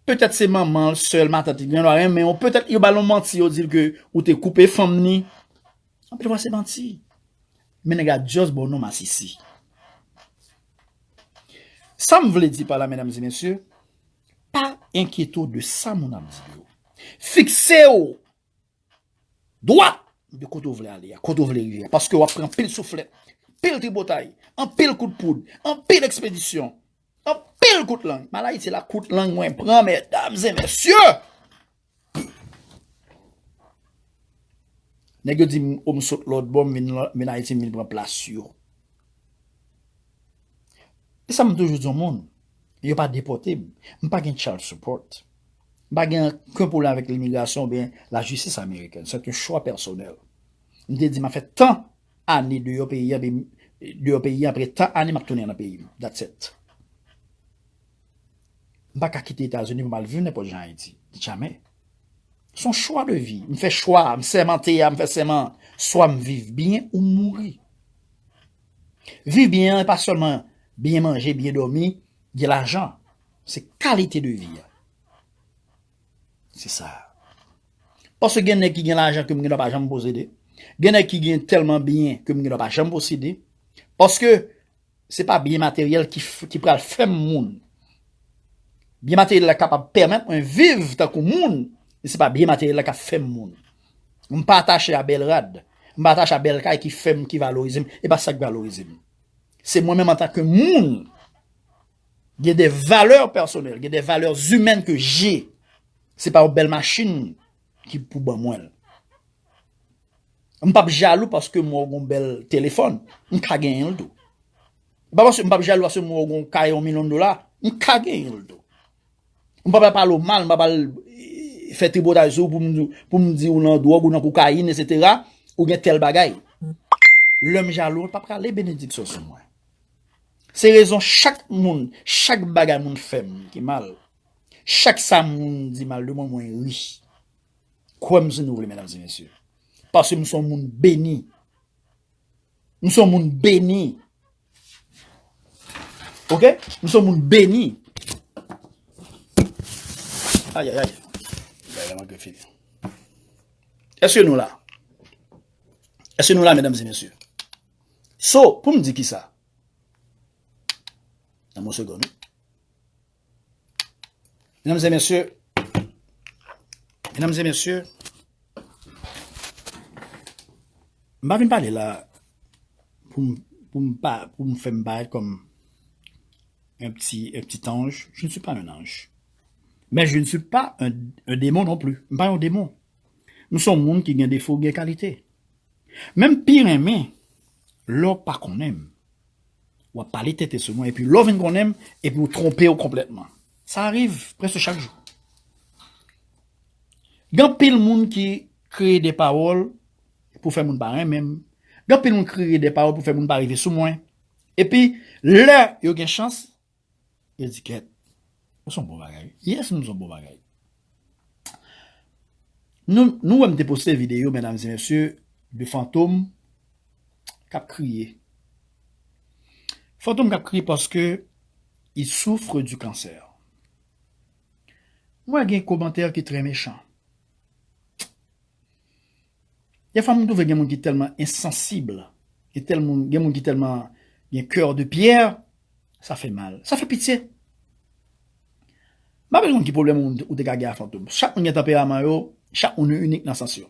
Petèt se manman l, sè l, matant li, grann l renmen w. Petèt yo ba l yon manti, yo di l ke ou te koupe fanm ni. Anpil fwa se manti. Men nèg la just ba w non masisi. Sa m vle di pa la, medam e mesye, pa enkyete w de sa moun ap di yo. Fikse w dwat de kote w vle ale a, kote w vle rive a. Paske w ap pran anpil souflèt, anpil tripotay, anpil kout poud, anpil ekspedisyon, anpil kout lang. M al Ayiti la, kout lang mwen pran, medam e mesye. Nèg yo di m, o, m sot lòt bò, m vin, m vin Ayiti, m vin pran plas yo. E sa m toujou di yon moun, yo pa depòte m. M pa gen child support. M pa gen okenn pwoblèm avèk limigrasyon oubyen lajistis amerikèn. Se yon chwa pèsonèl. M te di, m ap fè tan ane deyò peyi a, deyò peyi a, apre tan ane, m ap tounen nan peyi m. That's it. M pa ka kite Etazini pou m al viv nenpòt jan Ayiti. Jamè. Se yon chwa de vi. M fè chwa, m sèmante a, m fè sèman, swa m viv byen ou m mouri. Viv byen an, e pa sèlman byen manje, byen dòmi, gen lajan. Se kalite de vi a. Se sa. Paske gen nèg ki gen lajan ke m gen dwa pa janm posede. Gen nèg ki gen tèlman byen ke m gen dwa pa janm posede. Paske se pa byen materyèl ki, f- ki pral fè m moun. Byen materyèl la kapab pèmèt mwen viv tankou moun, men se pa byen materyèl la k ap fè m moun. M pa atache a bèl rad, m pa atache a bèl kay ki fè m, ki valorize m, e pa sa k valorize m. Se mwen menm antanke moun. Il y a des valeurs personnelles, il y a des valeurs humaines que j'ai. Se pa yon bèl machin ki pou ban mwen l. M p ap jalou paske m wè w gon bèl telefòn. M ka genyen l tou. E pa paske m p ap jalou paske m wè w gon kay yon milyon dola. M ka genyen l tou. M p ap al pale w mal, m p ap al, eh, fè tripotay sou ou pou m, pou m di ou nan dwòg, ou nan kokayin, etsetera. Ou gen tèl bagay. Lè m jalou, l p ap rale benediksyon sou mwen. Se rezon chak moun, chak bagay moun fè m ki mal. Chak sa moun di mal de mwen, mwen ri. Kwè m si nou vle, medam e mesye. Paske m se yon moun beni. M se yon moun beni. Oke? M se yon moun beni. Ayayay. Bagay la manke fini. Èske nou la? Èske nou la, medam e mesye? So, pou m di kisa? Nan yon segonn, wi. Medam e mesye, medam e mesye, m pa vin pale la pou m, pou m pa, pou m fè m parèt kòm un petit, un petit ange. Je ne suis pas un ange. Mais je ne suis pas un, un démon non plus. M pa yon demon. M se yon moun ki gen defo, gen kalite. Men m pi renmen lè w pa konnen m. W ap pale tenten sou mwen, epi lè w vin konnen m, epi w twonpe w konplètman. Sa rive prèske chak jou. Gen anpil moun ki kreye de pawòl pou fè moun pa renmen m. Gen anpil moun ki kreye de pawòl pou fè moun pa rive sou mwen. Epi, lè yo gen chans, yo di, "Kèt, ou se yon bon bagay." Yes, m se yon bon bagay. Nou, nou wè m te poste videyo, medam e mesye, de fantom k ap kriye. Fantom k ap kriye paske il souffre du cancer. Mwen gen kòmantè ki trè mechan. Defwa m twouve gen moun ki tèlman ensansib, gen tèl moun, gen moun ki tèlman gen cœur de pierre, sa fè mal, sa fè pitye. M pa bezwen konn ki pwoblèm ou, ou te ka gen a Fantom. Chak moun gen tanperaman yo, chak moun inik nan sans yo.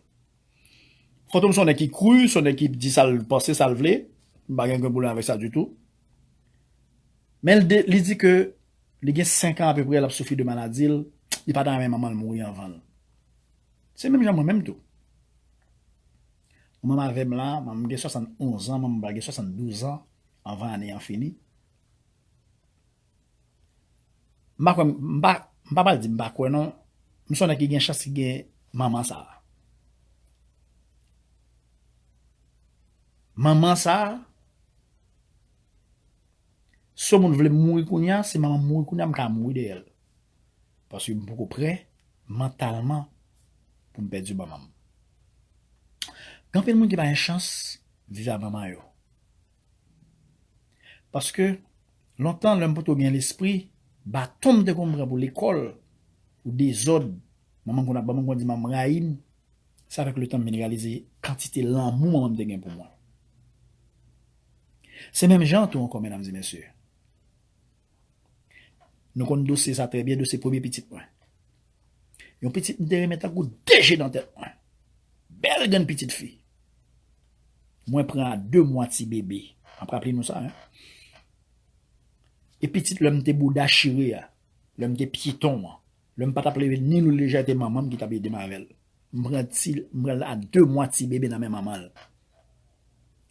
Fantom se yon nèg ki kru, se yon nèg ki di sa l panse, sa l vle. M pa gen okenn pwoblèm avèk sa ditou. Men li de- li di ke li gen senk an apeprè l ap soufri de maladi l, li pa ta renmen manman l mouri anvan l. Se menm jan mwen menm tou. Manman m avè m la, manman m gen swasannonz an, manman m pral gen swasanndouz an anvan ane an fini. M pa kwè, m pa, m pa pral di m pa kwè non. M se yon nèg ki gen chans ki gen manman sa a. Manman sa a, si yon moun vle m mouri kounye a, si manman m mouri kounye a, m ka mouri dèyè l. Paske m poko prè mantalman pou m pèdi manman m. Gen anpil moun ki pa gen chans viv a manman yo. Paske lontan, lè m potko gen lespri, baton m te konn pran pou lekòl, pou dezòd, manman m konn ap ban m, konn di manman m rayi m, se avèk letan m vin reyalize kantite lanmou manman m te gen pou mwen. Se menm jan tou ankò, medam e mesye. Nou konn dosye sa trè byen, dosye premye pitit mwen. Yon pitit m te renmen tankou de je nan tèt mwen. Bèl grenn pitit fi. Mwen pran a de mwa ti bebe. M ap raple nou sa, en. E pitit lè m te bouda chire a, lè m te pyeton an, lè m pa t ap leve ni lou lejè, te manman m ki t ap ede m avè l. M pran ti, m pran l a de mwa ti bebe nan men manman l.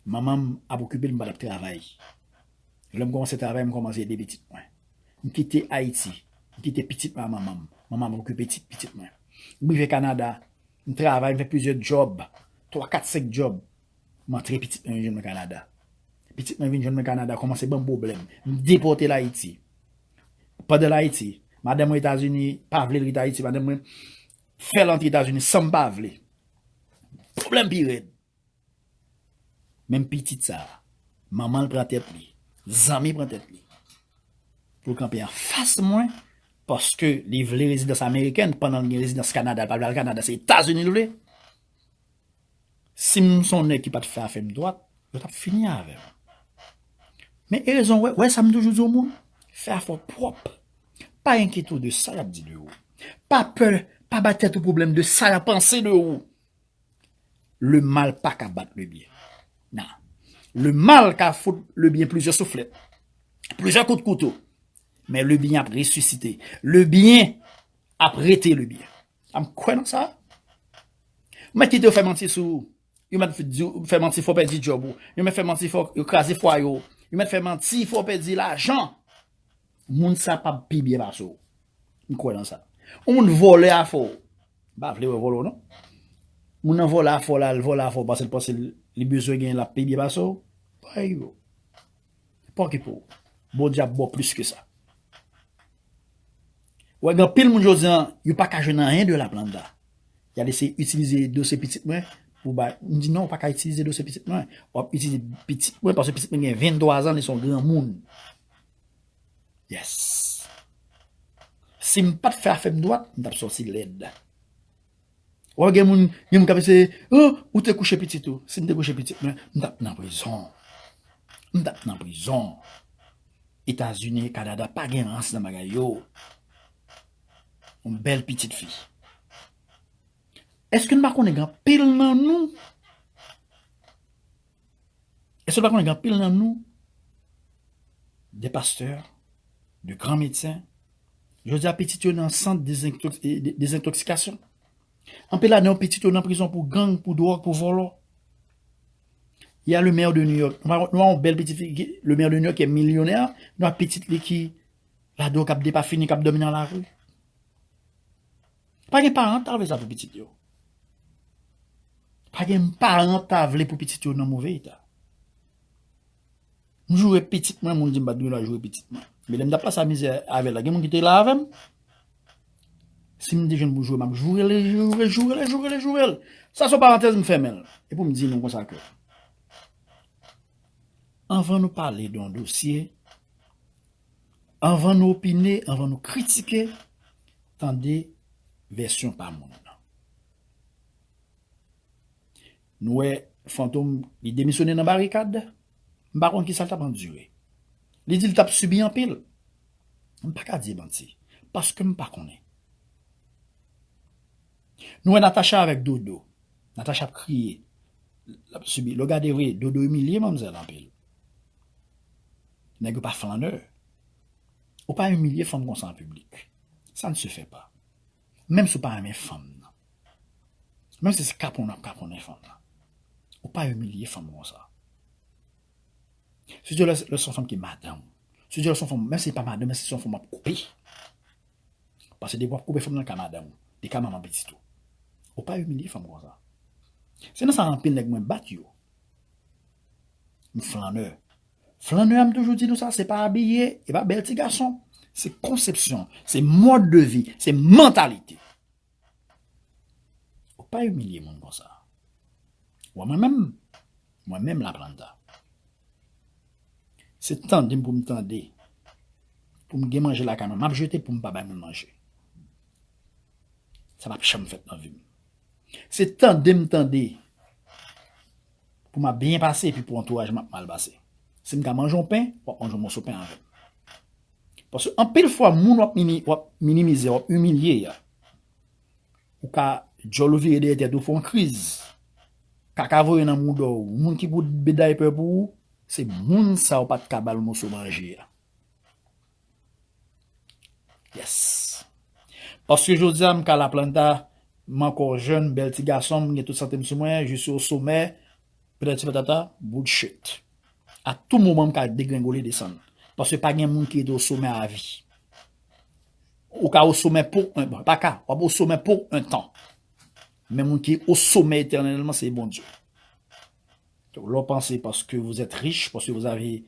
Manman m ap okipe l, m pa t ap travay. Lè m kòmanse travay, m kòmanse ede pitit mwen. M kite Ayiti. M kite pitit mwen a manman m. Manman m okipe pitit, pitit mwen. M rive Kanada, m travay, m fè plizyè djòb, twa, kat, senk djòb. M antre pitit mwen vin jwenn mwen Kanada. Pitit mwen vin jwenn mwen Kanada, kòmanse ban m pwoblèm. M depòte l Ayiti. Pandan l Ayiti, madanm mwen Etazini pa vle l ret Ayiti. Madanm mwen fè l antre Etazini san m pa vle. Pwoblèm pi rèd. Menm pitit sa a, manman l pran tèt li, zanmi pran tèt li. Pou l kanpe anfas mwen, paske li vle rezidans amerikèn, pandan l gen rezidans Kanada, l pa vle al Kanada, se Etazini l vle. Si m se yon nèg ki pa t fè afè m dwat, yo t ap fini avè m. Men erezon, wè, wè sa m toujou di yon moun, fè afè w pwòp. Pa enkyete w de sa y ap di de ou. Pa pè, pa bay tèt ou pwoblèm de sa y ap panse de ou. Le mal pa ka bat le byen. Non. Le mal ka fout le byen plizyè souflèt, plizyè kout kouto. Men le byen ap resisite. Le byen ap rete le byen. A m kwè nan sa. Ou mèt kite yo fè manti sou ou. Yo mèt di, fè manti fè w pèdi djòb ou. Yo mèt fè manti fè w, yo kraze fwaye w. Yo mèt fè manti fè w pèdi lajan. Moun sa p ap pi byen pase w. M kwè nan sa. Yon moun vòlè afè w. M pa vle wè vòlè w non. Moun nan vòlè afè w la, l vòlè afè w paske l panse li bezwen genyen l ap pi byen pase w. Bay yo. Pa okipe w. Bondye ap ba w plis ke sa. Ou wè gen anpil moun jodi a, yo pa ka jwenn anyen de Laplanta. Y al eseye itilize dosye pitit mwen pou bay. M di non, ou pa ka itilize dosye pitit mwen. W ap itilize pitit mwen paske pitit mwen gen venntwa zan, li se yon granmoun. Yes. Si m pa t fè afè m dwat, m t ap sòti lèd. Ou gen moun, gen moun k ap eseye, oh, ou te kouche pitit ou. Si m te kouche pitit mwen, m t ap nan prizon. M t ap nan prizon. Etazini, Kanada, pa gen rans nan bagay yo. Yon bèl pitit fi. Èske n pa konnen gen anpil nan nou? Èske n pa konnen gen anpil nan nou? De pastè, de gran medsen. Jodi a, pitit yo nan sant dezentoksikasyon. Anpil ladan yo pitit yo nan prizon pou gang, pou dwòg, pou vòlò. Y a le maire de New York. Nou pa, nou pa yon bèl pitit fi, le maire de New York ki milyonè, nou a pitit li ki ladwòg, k ap depafini, k ap dòmi nan lari. Pa gen paran ta vle sa pou pitit yo. Pa gen paran ta vle pou pitit yo nan move eta. M joure pitit mwen, moun di m pa t gen dwa joure pitit mwen. Men lè m t ap pase mizè avè l la, gen moun ki te la avè m. Si m te jwenn pou joure, m ap joure l, joure l, joure l, joure l, joure l. Sa se yon parantèz, m fèmen l. E pou m di nou konsa ke anvan nou pale de yon dosye, anvan nou opine, anvan nou kritike, tande vèsyon pa moun nan. Nou wè Fantom, li demisyone nan Barikad. M pa konn kisa l t ap andire. Li di l t ap sibi anpil. M pa ka di manti, paske m pa konnen. Nou wè Natacha avèk Dodo. Natacha ap kriye. L ap sibi. Lè w gade vre, Dodo imilye manmzèl anpil. Nèg yo pa flannè. Ou pa imilye fanm konsa an piblik. Ça ne se fait pas. Menm si w pa renmen fanm nan. Menm si se kapon w ap kaponnen fanm nan. Ou pa imilye fanm konsa. Sitou lè, lè se yon fanm ki madanm ou. Sitou lè se yon fanm, menm si se pa madanm, menm si se yon fanm w ap koupe. Paske depi w ap koupe fanm nan, li ka madanm ou. Li ka manman pitit ou. Ou pa imilye fanm konsa. Se nan sa anpil nèg mwen bat yo. M flannè. Flannè a, m toujou di nou sa, se pa abiye, e pa bèl ti gason. Se konsepsyon, se mòd de vi, se mantalite. Ou pa imilye moun konsa. Ou wè mwen menm, mwen menm Laplanta. Se tande m pou m tande. Pou m gen manje lakay mwen, m ap jete pou m pa bay moun manje. Sa p ap janm fèt nan vi m. Se tande m tande pou m ap byen pase epi pou antouraj m ap mal pase. Si m ka manje yon pen, w ap manje yon moso pen avè m. Paske anpil fwa, moun w ap mini-, w ap minimize, w ap imilye a, ou ka djòl ou vire dèyè tèt ou, fè yon kriz. Kaka voye nan mouda w, moun ki pou bed daypè pou ou, se moun sa w pa t ka ba l moso manje a. Yes. Paske jodi a, m ka Laplanta, m ankò jèn, bèl ti gason, m gen tout sante m sou mwen, je suis au sommet, patati patata, bullshit. A tou moman, m ka degrengole, desann. Paske pa gen moun ki rete o somè a vi. Ou ka o somè pou, bon, pa ka, w ap o somè pou un tan. Men moun ki o somè etènèlman, se Bondye. Donk, lè w panse paske vous êtes riche, paske vous avez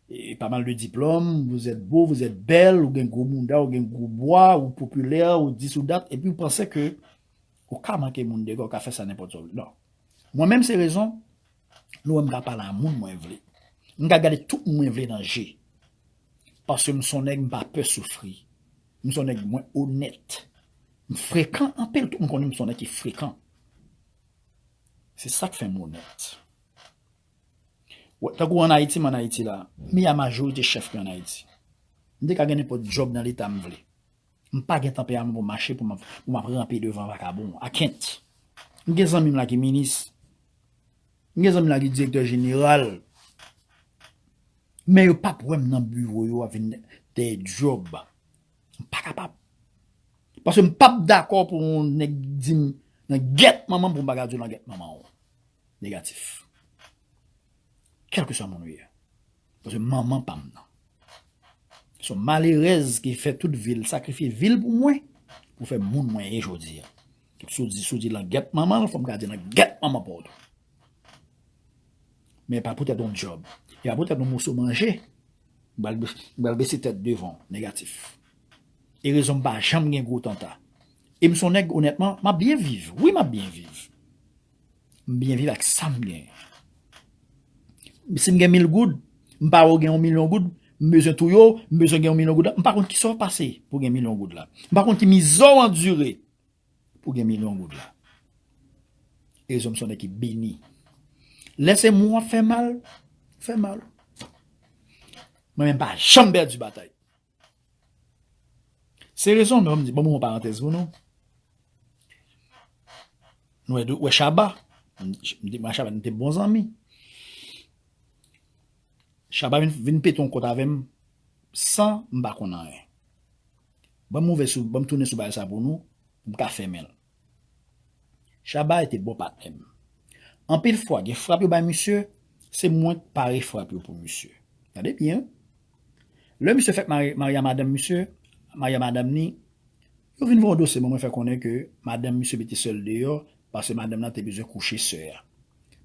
eh, pas mal de diplômes, vous êtes beau, vous êtes belle, ou gen gwo mouda, ou gen gwo bwa, ou popilè, ou dis ou dat, epi w panse ke ou ka manke moun dega, ou ka fè sa nenpòt sa w vle. Non. Mwen menm se rezon, nou wè m ka pale a moun mwen vle. M ka gade tout moun mwen vle nan je. Paske m se yon nèg m pa pè soufri. M se yon nèg mwen onèt. M frekan anpil, tout moun konnen m se yon nèg ki frekan. Se sa k fè m onèt. Wè, tankou an Ayiti, m an Ayiti la, m ye a majorite chèf ki an Ayiti. M te ka gen nenpòt djòb nan leta m vle. M pa gen tanperaman pou m mache, pou m ap, pou m ap ranpe devan vakabon. I can't. M gen zanmi m la ki minis. M gen zanmi m la ki direktè jeneral. Men yo p ap wè m nan biwo yo ap vin dèyè djòb. M pa kapab. Paske m p ap dakò pou yon nèg di m nan gèt manman m pou m pa ka di w nan gèt manman w. Negatif. Kèlkeswa moun ou ye. Paske manman pa m nan. Se yon malerèz ki fè tout vi l, sakrifye vi l pou mwen, pou fè moun mwen ye jodi a. Si w di, si w di nan gèt manman l, fò m ka di nan gèt manman pa w tou. Men pa poutèt yon djòb. E pa poutèt yon moso manje. M pral, m pral bese tèt devan w, negatif. E rezon m pa janm gen gwo tanta. E m se yon nèg, onètman, m ap byen viv. Wi, m ap byen viv. M byen viv ak sa m genyen. Si m gen mil goud, m pa wè w gen yon milyon goud, m bezwen touye w, m bezwen gen yon milyon goud la. M pa konn kisa w pase pou gen milyon goud la. M pa konn ki mizè w andire pou gen milyon goud la. E rezon m se yon nèg ki beni. Lè se moun w ap fè mal, fè mal. Mwen menm pa janm pèdi batay. Se rezon, non, m di, bon, bon, parantèz pou nou. Nou wè, wè Shabba. M di, mwen Shabba, nou te bon zanmi. Shabba vin, vin pete yon kont avè m san m pa konn anyen. Ban m ouvè sou, ban m tounen sou bagay sa pou nou, pou m ka fèmen l. Shabba te bon patnè m. Anpil fwa, gen frap yo bay misye, se mwen k pare frap yo pou misye. Gade byen. Lè misye fèk mari, mari a madanm misye, mari a madanm ni, yo vin voye yon dosye ban mwen fè konnen ke madanm misye mete sè l deyò, paske madanm nan te bezwen kouche sè a.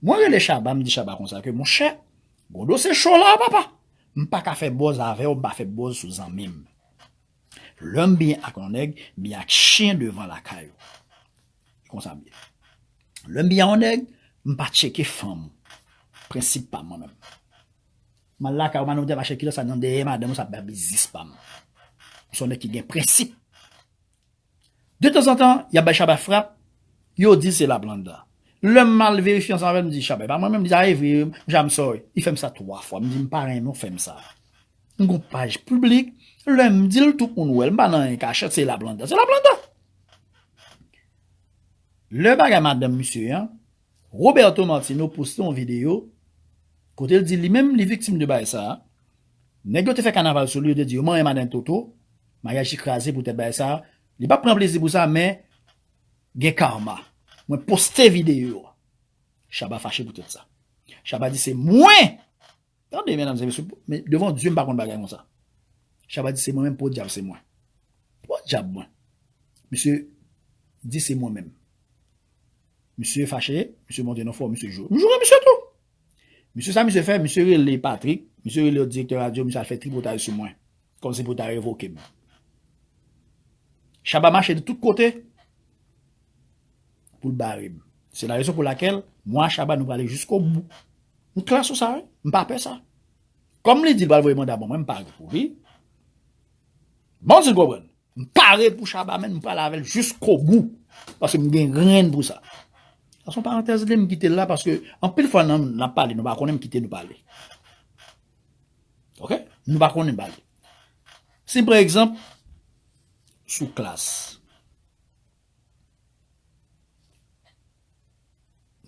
Mwen rele Shabba, m di Shabba konsa ke, monchè, gon dosye cho la, papa. M pa ka fè buzz avè w, m pa fè buzz sou zanmi m. Lè m byen ak yon nèg, m byen ak chen devan lakay ou. E konsa m ye. Lè m byen ak yon nèg, m pa tcheke fanm ou. Prensip pa m mwen menm. M al lakay ou, madanm ou te pa chèke kilè sa nan dèyè madanm ou, sa pa biznis pa m. M se yon nèg ki gen prensip. De tanzantan, y ap bay Shabba frap, yo di se Laplanta. Lè m al verifye ansanm avè l, m di, Shabba, e pa mwen menm, li di, a, e vre, wi, m ja m sòri. Li fè m sa twa fwa, m di, m pa renmen w fè m sa. M gon paj piblik, lè m di l, tout moun wè l, m pa nan anyen kachèt, se Laplanta, se Laplanta. Lè bagay madanm misye an, Roberto Martino poste yon videyo kote l di li menm li viktim de bagay sa a. Nèg yo te fè kanaval sou li, yo te di yo manyen madanm Toto, maryaj li kraze poutèt bagay sa a. Li p ap pran plezi pou sa, men gen karma. Mwen poste videyo a. Shabba fache poutèt sa. Shabba di se mwen. Tande, medam e mesye, men devan Dye m pa konn bagay konsa. Shabba di se mwen menm, podyab se mwen. Podyab mwen. Misye di se mwen menm. Misye fache, misye monte nan fò, misye joure. M joure misye tou. Misye sa misye fè, misye rele Patrick, misye rele direktè radyo, misye al fè tripotay sou mwen. Kòmsi pou ta revoke m. Shabba mache de tout kote pou l bare m. Se la rezon pou lakèl, mwen a Shabba nou prale jiskobou. M kla sou sa, wi. M pa pè sa. Kòm li di l pral voye manda ban mwen, m pare pou li. Bon, si l konprann. M pare pou Shabba, men m prale avè l jiskobou. Paske m gen grenn pou sa. Sa se yon parantèz li, m kite l la, paske anpil fwa nan, n ap pale, nou pa konnen, m kite nou pale. Oke? Nou pa konnen pale. Si m pran egzanp, sou klas.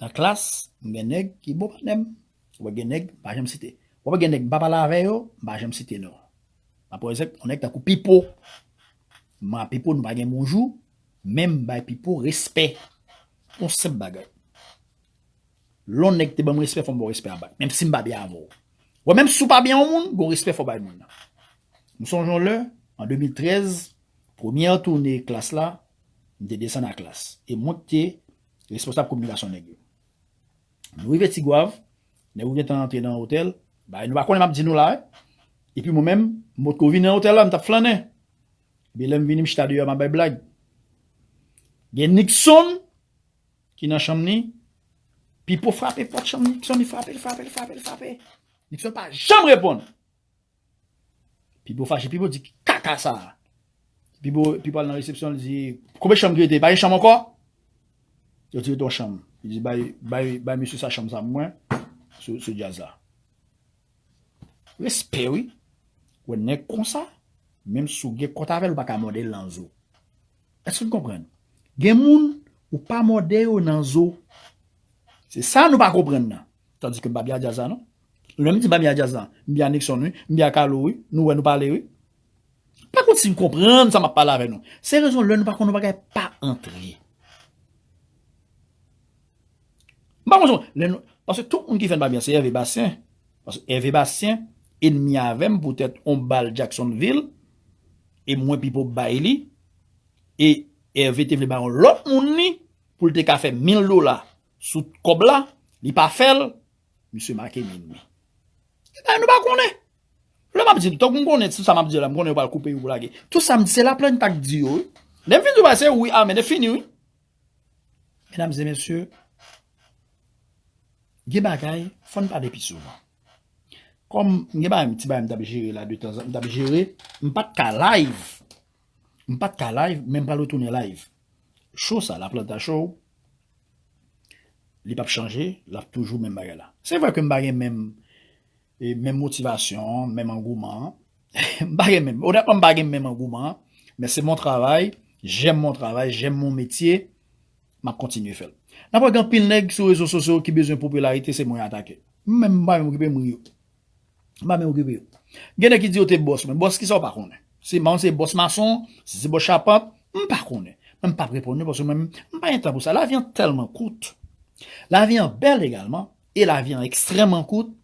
Nan klas, m gen nèg ki bon patnè m. W ap gen nèg, m pa janm site. W ap gen nèg, m pa pale avè yo, m pa janm site non. M ap pran egzanp, yon nèg tankou Pipo. Mwen ak Pipo, nou pa gen bonjou, men m bay Pipo respè. Yon senp bagay. Lè yon nèg te ban m respè, fò m ba w respè a bak. Menm si m pa byen avè w. Wè, menm si w pa byen yon moun, gon respè fò w bay moun nan. M sonje yon lè, an de mil trèz, Premyè toune klas la, m te desann a klas. E mwen ki te responsab kominikasyon nèg yo. Nou rive Tigwav, nèg yo gentan antre nan otèl, bay nou pa konnen m ap di nou la, wi. Epi mwen menm, m potko vini nan otèl la, m t ap flannen. Epi lè m vini, m chita deyò, m ap bay blag. Gen Nixon ki nan chanm li, Pipo frape pòt chanm Nixon, li frape, li frape, li frape, li frape. Nixon pa janm reponn. Pipo fache, Pipo di, "Ki kaka sa a?" Pipo, Pipo al nan resepsyon, li di, "Konbyen chanm ki rete? Pa gen chanm ankò?" Yo di, "Rete yon chanm." Li di, "Bay, bay, bay mesye sa chanm sa pou mwen, sou, sou djaz la." Respè, wi. Wè nèg konsa, menm si w gen kont avè l, ou pa ka mòde l nan zo. Èske n konprann? Gen moun, ou pa mòde yo nan zo. Se sa nou pa konprann nan. Tandis ke m pa byen a djaz la, non. Lè m di m pa byen a djaz la, m byen a Nixon, wi. M byen a Carlo, wi. Nou wè, nou pale, wi. Pa konn si n konprann sa m ap pale avè nou. Se rezon lè nou pa konn yon bagay pa antre. M pa konn si lè nou, paske tout moun ki fè n pa byen, se Hervé Bastien. Paske Hervé Bastien, enmi avè m poutèt on bal Jacksonville, e mwen Pipo bay li, e Hervé te vle bay yon lòt moun li, pou l te ka fè mil dola sou kòb la, li pa fè l, misye make min li. Ebyen, nou pa konnen. Lè m ap di, tankou m konnen, tout sa m ap di la, m konnen yo pral koupe yo pou lage. Tout sa m di, se Laplanta k di yo, wi. Lè m fin di w bagay, se wi, amèn, e fini, wi. Medam e mesye, gen bagay, fò n pale pi souvan. Kòm m gen bagay, ti bagay m t ap jere la, de tanzan, m t ap jere, m pa t ka live. M pa t ka live, men m pral retounen live. Show sa, Laplanta Show, li p ap chanje, l ap toujou menm bagay la. Se vre ke m pa gen menm, e, menm motivasyon, menm angouman. M pa gen menm, onètman, m pa gen menm angouman, men se mon travay, j'aime mon travay, j'aime mon métier, m ap kontinye fè l. N ap wè gen anpil nèg sou rezo sosyo ki bezwen popilarite, se mwen yo atake. M menm, m pa menm okipe m ri yo. M pa menm okipe yo. Gen nèg ki di yo te bòs mwen. Bòs kisa w pa konnen? Si m se bòs mason, si se bòs chapant, m pa konnen. Men m p ap reponn yo paske mwen, m pa gen tan pou sa. Lavi an tèlman kout. Lavi an bèl egalman, e lavi an ekstrèmman kout.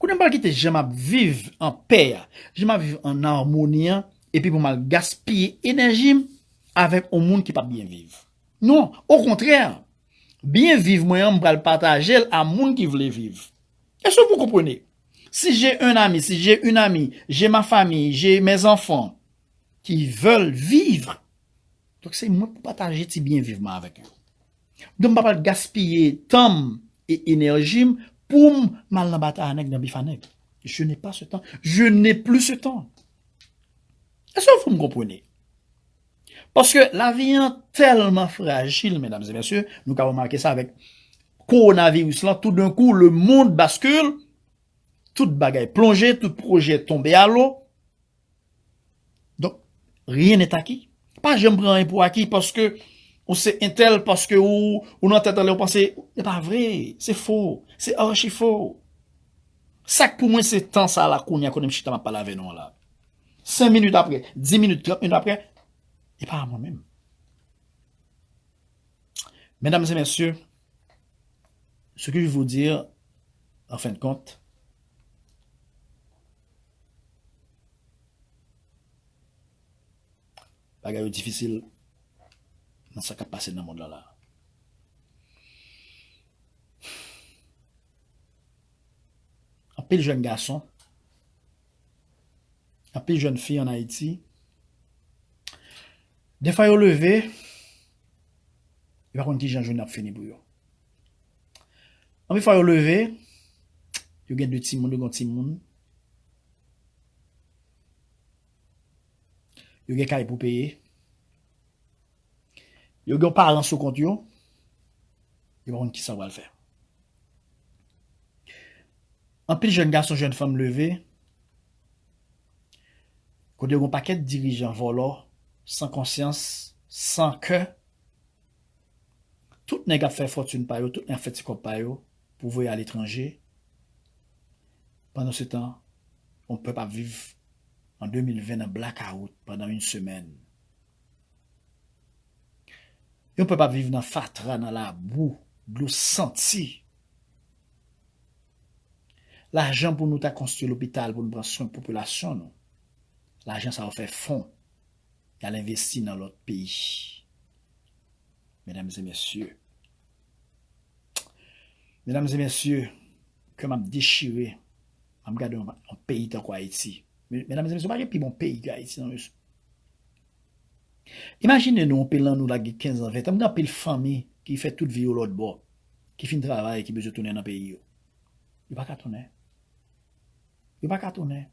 Kounye a m pral kite jan m ap viv an pè a, jan m ap viv an amoni an, epi pou m al gaspiye enèji m avèk yon moun ki p ap byen viv. Non, okontrè, byen viv mwen an, m pral pataje l a moun ki vle viv. Èske vous comprenez? Si j'ai un ami, si j'ai une amie, j'ai ma famille, j'ai mes enfants qui veulent vivre, donk se mwen pou pataje ti byen viv mwen avèk yo. Donk m pa pral gaspiye tan m e enèji m pou m al nan batay a nèg, nan bif a nèg. Je n'ai pas ce temps. Je n'ai plus ce temps. Èske vous me comprenez? Paske lavi an tèlman frajil, medam e mesye, nou ka remake sa avèk kowonaviris lan, tout d'un coup, le monde bascule, tout bagay plonje, tout pwojè tonbe alo. Donk, rien n'est acquis. Pa janm pran anyen pou aki paske ou se entèl, paske ou, ou nan tèt anlè, ou panse, se pa vre, se fo, se achi fo. Sa k pou mwen se tan sa la kounye a kote m chita m ap pale avè nou an la. Senk minit apre, dis minit, trant minit apre, e pa mwen menm. Mesdames et messieurs, ce que je veux vous dire, en fin de compte, bagay yo difisil nan sa k ap pase nan mond lan la. Anpil jèn gason, anpil jèn fi ann Ayiti, defwa yo leve, yo pa konn kijan jounen ap fini pou yo. Anpil fwa yo leve, yo gen de timoun, yo gen yon timoun, yo gen kay pou peye, yo gen yon paran sou kont yo, yo pa konn kisa yo pral fè. Anpil jèn gason, jèn fanm leve, kote yo gen yon pakèt dirijan vòlò, san konsyans, san kè. Tout nèg ap fè fòtin pa yo, tout nèg ap fè ti kòb pa yo pou voye aletranje. Pandansetan, yon pèp ap viv an de mil ven nan blakawout pandan yon semèn. Yon pèp ap viv nan fatra, nan labou, dlo santi. Lajan pou nou ta konstwi lopital, pou nou pran swen popilasyon nou, lajan sa yo fè fon. y al envesti nan lòt peyi. Medam e mesye, medam e mesye, kè m ap dechire, m ap gade yon, yon peyi tankou Ayiti. Me-, medam e mesye, pa gen pi bon peyi ke Ayiti, non, mesye. Imajine nou, yon peyi lan nou la gen kenz an, ven tan, m gen anpil fanmi ki fè tout vi yo lòt bò, ki fin travay, ki bezwen tounen nan peyi yo. Yo pa ka tounen. Yo pa ka tounen.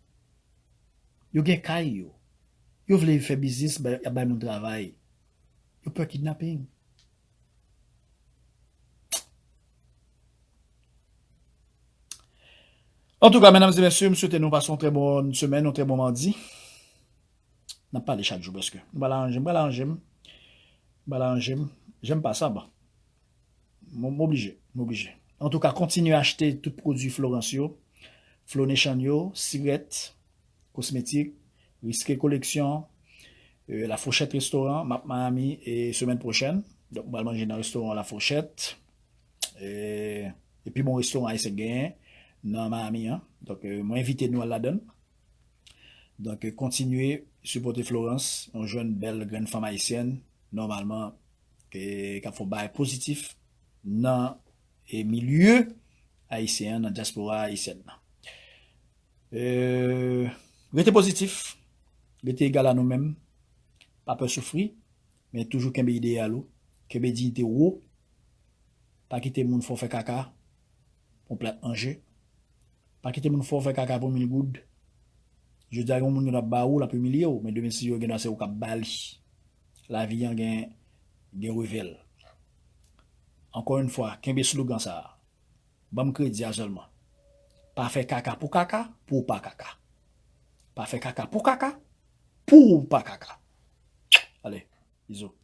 Yo gen kay yo. Yo vle fè biznis, bay, y ap bay moun travay. Yo pè kidnaping. Antouka, medam e mesye, m swete nou pase yon trè bon semèn, yon trè bon madi. N ap pale chak jou prèske. M pral aranje m, m pral aranje m. M pral aranje m. J'aime pas ça, bon. M, m oblije, m oblije. Antouka, kontinye achte tout pwodui Florence yo, Flow Nation yo, sirèt, kosmetik, Risque Collection, euh, La Fourchette Restaurant, m ap Miami e semèn pwochèn. Donk, m pral manje nan restoran La Fourchette. E, e pi bon restoran ayisyen genyen nan Miami an. Donk, euh, mwen envite nou al ladann. Donk, euh, kontinye sipòte Florence, yon jèn bèl grenn fanm ayisyèn, nòmalman, ke, k ap fè yon bagay pozitif nan, e, milye ayisyen an, nan dyaspora ayisyèn nan. Euh, rete pozitif, rete egal a nou menm, pa pè soufri, men toujou kenbe ideyal ou, kenbe diyite w wo, pa kite moun fè w fè kaka pou yon plat manje, pa kite moun fè w fè kaka pou mil goud. Jodi a, gen yon moun ki ap ba ou, l ap imilye w, men demen si yo gen dwa se ou k ap ba li. Lavi an gen, gen revè l. Ankò yon fwa, kenbe slogan sa a. Ban m kredi a sèlman. Pa fè kaka pou kaka, pou w pa kaka. Pa fè kaka pou kaka, pou w pa kaka. Ale, bizou.